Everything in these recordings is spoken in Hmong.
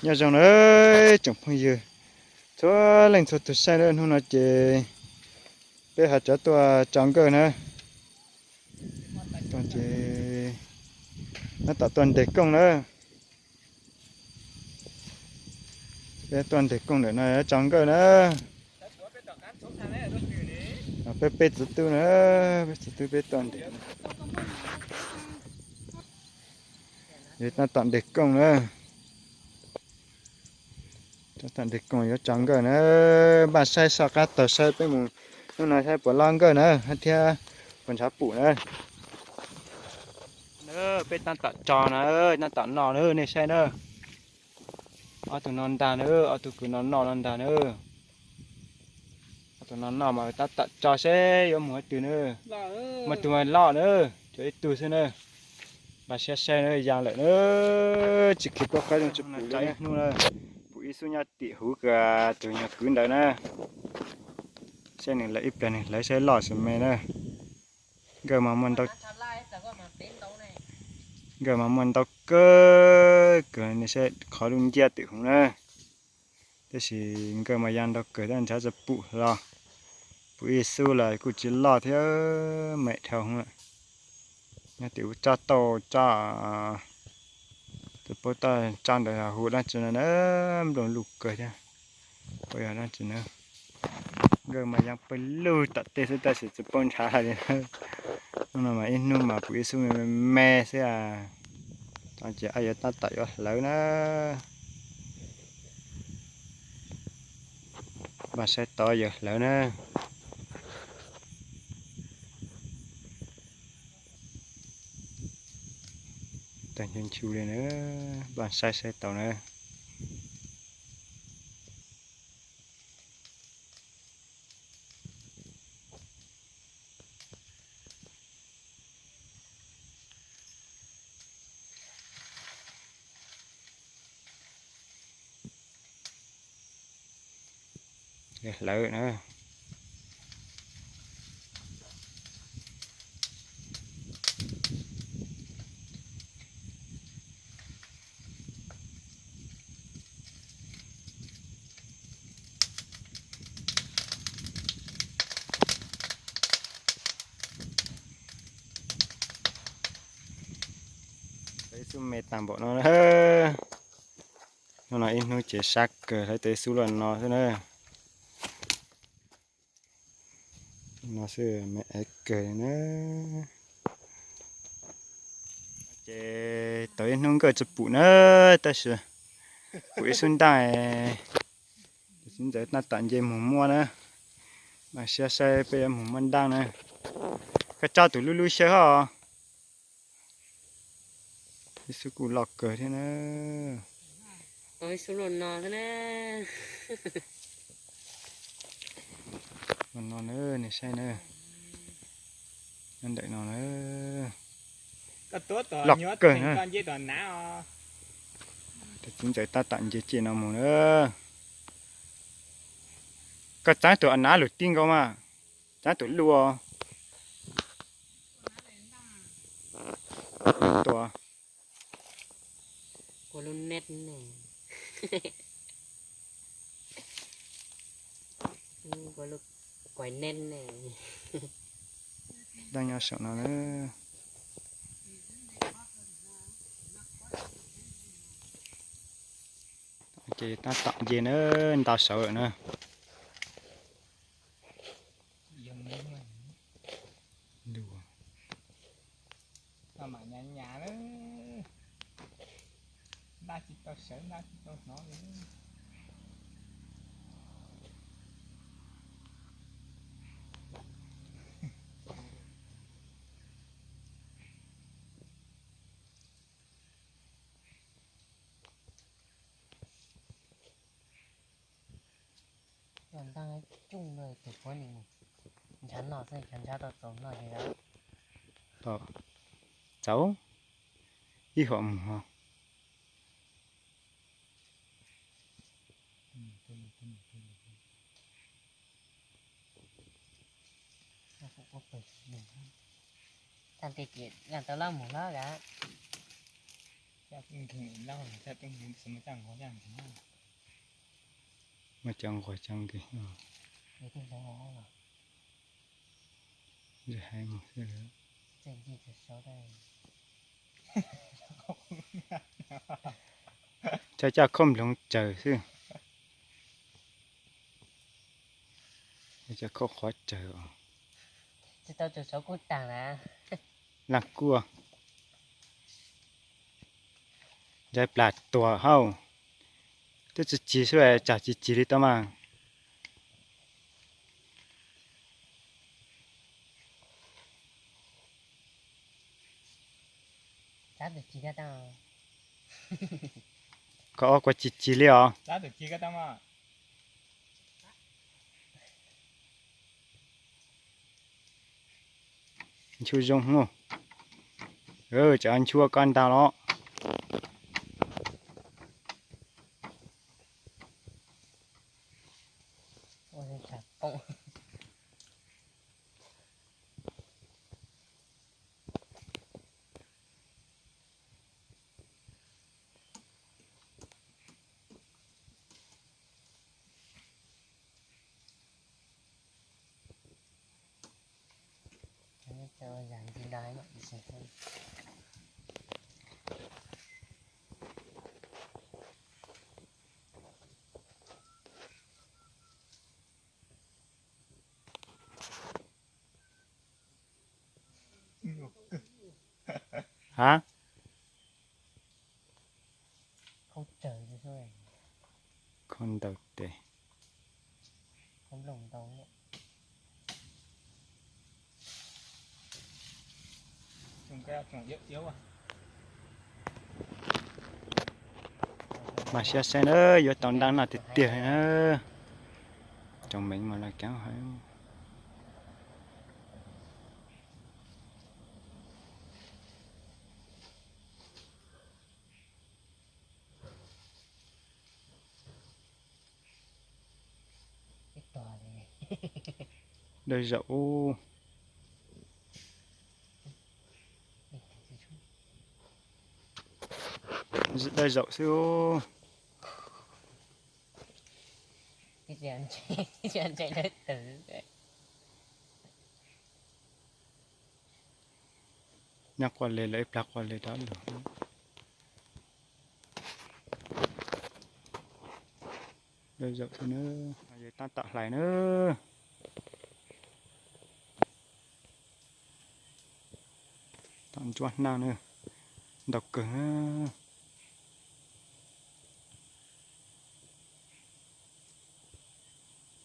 Nyob zoo na tsoom phooj ywg txhua leej txhua tus saib na, hnub no ces peb ho rov tuaj tso nkawj na. Tuaj ces tab tom tuaj ntes kooj na. Peb tuaj ntes kooj ntawm no tso nkawj na. Peb peb txiv tub na, peb txiv tub peb tuaj ntes. Tab tom ntes kooj na. Tab tom ntes kooj yuav tso nkawj na. Npaj saib soj qab taug saib peb mus hnub no saib puas lob nkawj na thiab puas ntshav pum na. Peb tab tom tso na, tab tom noj na, nej saib na. Ob tug no ntag na, ob tug kws no noj no ntag na. Ob tug no noj mas tab tom tso seb yuav mus qhov twg na. Muaj tug mas loj na, tshuav ib tug xwb na. Npaj siab saib na, ya lawm na. Tsis khiav pob qab zoo tsis pum li ib hnub na. Pum ib xub nyob tim huv kws tus nyuag kwv ntawd na. Saib nws lawv ib pliag nws hlawv saib loj xwb me na. Nkawj mas muaj ntau, nkawj mas muaj ntau kawg kawg, nej saib qhov lub nciab tim huv na. Tab sis nkawj mas ya ntau kawg tab ntshav tsis pum los. Pum ib xub los kuj tsis loj thiab, me dhau lawm. Nyob tim huv tsob tauj tsob, tus paub toj tsob ntawd hu dab tsi no na, nplooj luj kawg thiab. Puas yog dab tsi na? Nkawj mas ya pawg lug tom tej xwb tab sis tsis paub ntshav li. Hnub no mas ib hnub mas pum ib xub me me xwb. Ces yuav tab tom yuav hlawv na. Npaj saib tod yawg hlawv na. Tag ncho nchu li na, npaj saib saib tau na. Hlawv na. Ib xub me tag npaum no na. Hnub no ib hnub ces sab kawg hlawv tau ib xub los no xwb na. No xwb me ev kawg na. Ces tau ib hnub nkawj tsis pum na, tab sis pum ib xub ntaj. Tus txiv ntxawm tab tom nce mus muab na. Mas siab saib peb yuav mus muab ntaj na. Koj tso tus lub lub xyawb hos. Ib xub kuj loj kawg thiab na. Ib xub los no xwb na. No na, nej saib na. Nyob ntawm no na. Loj kawg na. Tus txiv ntxawm tab tom nce ceg no mus na. Koj txeeb tus a nav lug tib nkaus mas. Txeeb tus luj. Tua. Kuv lub neb ne. Kuv lub kuaib neb ne. Dab nyob saum no na. Ces tab tom nce na, ntau saud lawm na. Ntab tsis tau sawv, ntab tsis tau hnov li. Coj ntaj coob no tus puav nws ntshav noj xwb, cov ntshav tau txaus noj ces yog. Txaus ib huam mus ho. Tag nti ces tau lab mus lab gab. Mas cov nquag cov nkeeg. Hais mus xwb. Cov coj khaub nploov tsaws xwb. Cov khaub qhov tsaws os. Laaj kuaj. Ncaig plas tuag hauj. Twb tsis cig xwb, tsam tsis cig li tau mas. Koj ob kuv tsis cig li os. Nchuav zoo hnub. Tsam nchuav koj ntag los. Ha? Khaub ntaus tes. Mas siab saib na, yuav tau ntaj noj tiag tiag na. Tsoom meej mas lawv kav hais. Dawb zaum. Dawb zaum xwb. Nyob quaj li lawm ib plag quaj li dab lug. Dawb zaum xwb na. Tab tom hlais na. Tom ntsuab hnab na. Ntau kawg na.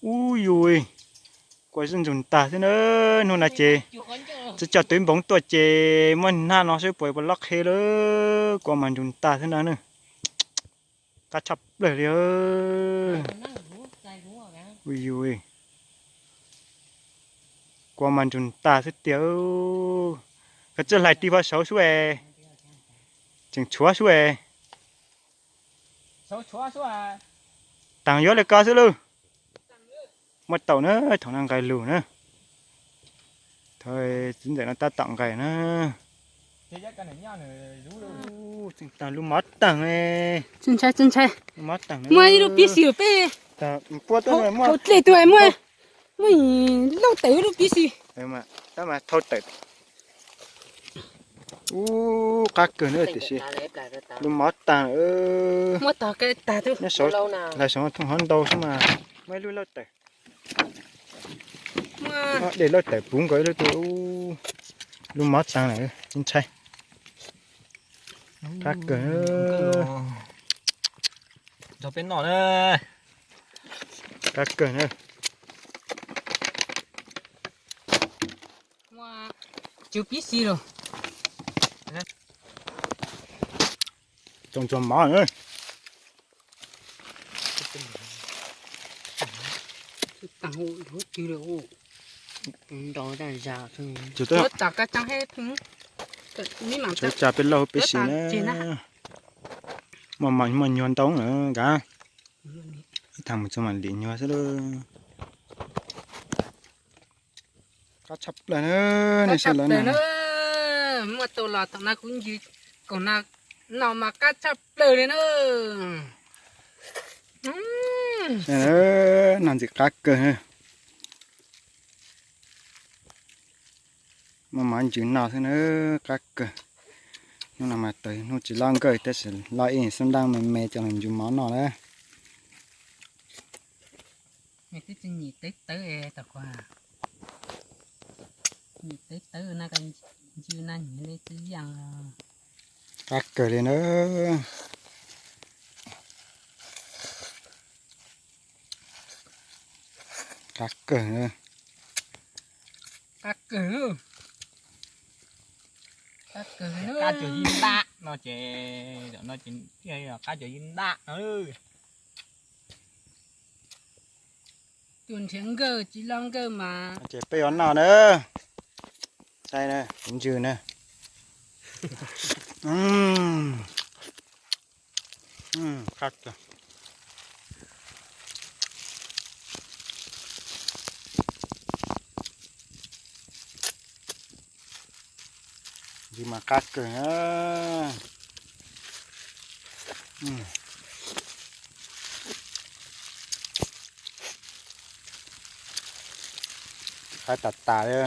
Ub yus, kua zib ntsug tag xwb na. Hnub no ces tsis coj tw npoov tuaj ces muab hnab no saib puas puas lob qhe lawm. Kua mas ntsug tag xwb na. Qab tshaj plaws li. Ub yus, kua mas ntsug tag xwb tiag. Koj txawj hlais ti pov saud xwb es, tseem tshuav xwb es. Taag yuav le ko xwb lauj. Muab tau na, thaum no nqes lug na. Thaum txiv ntxawm no tab tom nqes na. Tseem taag lub mov taag. Tsis ntshai, tsis ntshai. Lub mov taag na. Muaj ib lub pib xwb peb. Puab tuaj muaj. Hauv dlej tuaj muaj. Muaj lauj tawm lub pib xwb. Tab mas thauj tawm. Ub, qab kawg na tiam sis lub mov taag. Muab tog kawg tag tub. Nyob saud, hlais saud thooj hov ntau xwb mas muaj ib lub lauj tawm. Dej lauj tawm puv nkaus ib lub twg. Lub mov taag lawm tsis ntshai. Qab kawg. Nrog peb noj na. Qab kawg na. Tsw pib xwb lauj. Tsoom tsuag mov na. Tshuav tsa peb lauj peb si na. Muaj mov muaj nyuag ntau na nkav. Ib thaam mus txug mam lim nyuag xwb lauj. Qab tshaj plaws na, nej saib lawm na. Muaj tau los thaum no kuv ncw kaum no No mas qab tshaj plaws li na. Noj ntxim qab kawg. Muaj mov ntsws noj xwb na, qab kawg. Hnub no mas tawm hnub tsis loj nkawj tab sis loj ib xub ntaab me me coj los ntsws mov noj lawm. Twb tsis nyim teb tawv es tom kuv nyim teb tawv na, ntsws na nyiam li tsis yeej. Qab kawg li na. Qab kawg. Qab kawg. Qab kawg li na. Qab cuag yib ntab no ces, no ces qab cuag yib ntab no. Tus nrhiav nkawj tsis loj nkawj mas. Ces peb yuav noj na. Saib na, kuv ntsws na. Qab kawg. Ntsws mas qab kawg. Qab tas tas li.